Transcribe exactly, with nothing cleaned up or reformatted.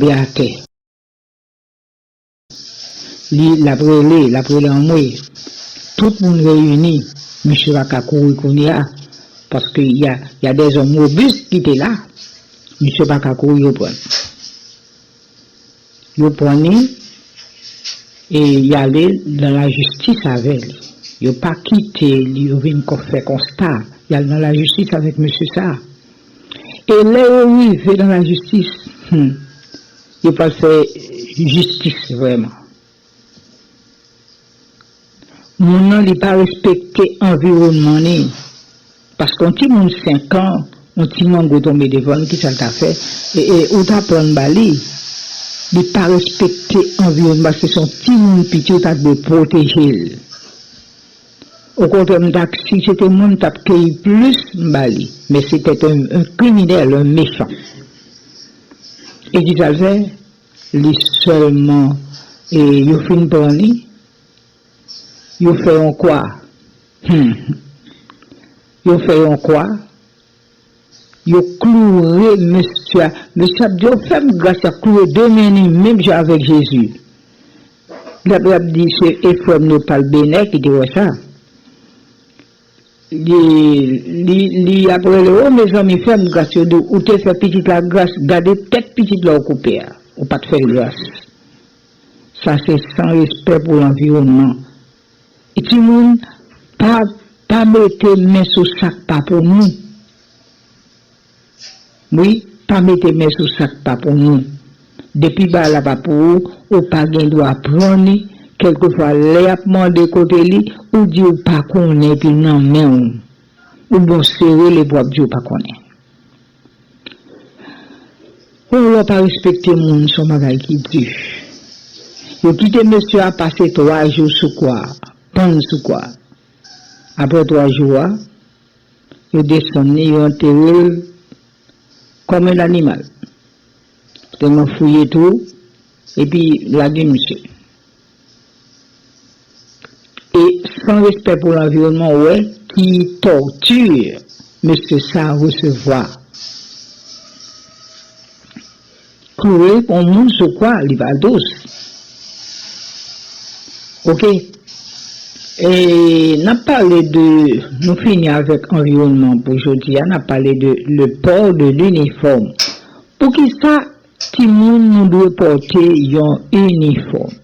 atè. Li, l ap rele, l ap rele anmwe. Tout moun reyini, misye pa ka kouri kounye a, paske y a, y a des hommes robustes ki te la. Misye pa ka kouri, yo pran. Yo pran li e y ale nan lajistis avè li. Yo pa kite li, yo vin kon fè konsta. Y al nan lajistis avèk mesye sa a. E lè yo rive nan lajistis, hmm, yo pral fè jistis vrèman. Moun nan, li pa respekte anviwònman li. Paske yon timoun senk an, yon ti mango tonbe devan l, kisa l ta fè? E, e ou ta pran l ba li. Li pa respekte anviwònman, paske se yon timoun piti, ou ta dwe pwoteje l. Okontrè, m ta, si se te mwen, m t ap keyi plis m ba li. Men se te yon, yon kriminèl, yon mechan. E kisa l fè? Li sèlman, e yo fin pran li, yo fè yon kwa. Hmm. Yo fè yon kwa, yo kloure mesye a. Mesye ap di, "O, fè m gras," y ap kloure de men li, menm jan avèk Jezi. L ap, l ap di, "Se e frè m yo pa l Benè ki te wè sa." Li, li, li ap rele, "O, mezanmi, fè m gras." Yo di, "Ou te fè pitit la gras, gade tèt pitit la w koupe a. Ou pa t fè l gras." Sa se san respè pou lanviwònman. E timoun, pa, pa mete men sou sa k pa pou nou. Wi, pa mete men sou sa k pa pou nou. Depi bagay la pa pou ou, ou pa gen dwa pran li, kèlkeswa lè y ap mande kote li, ou di ou pa konnen epi l nan men w. Oubyen w sere l epi w ap di w pa konnen. Ou lè w pa respekte moun, se yon bagay ki di. Yo kite mesye a pase twa jou sou kwa, pann sou kwa. Apre twa jou a, yo desann li, yo antere l kòm yon animal. Tèlman fouye tou, epi lage misye. E san respè pou lanviwònman, ou wè ki tòti mesye sa a resevwa. Kloure yon moun sou kwa, li pa dous. Oke. E n ap pale de, nou fini avèk anviwònman pou jodi a, n ap pale de le port de l'uniforme. Poukisa timoun nou dwe pòte yon inifòm?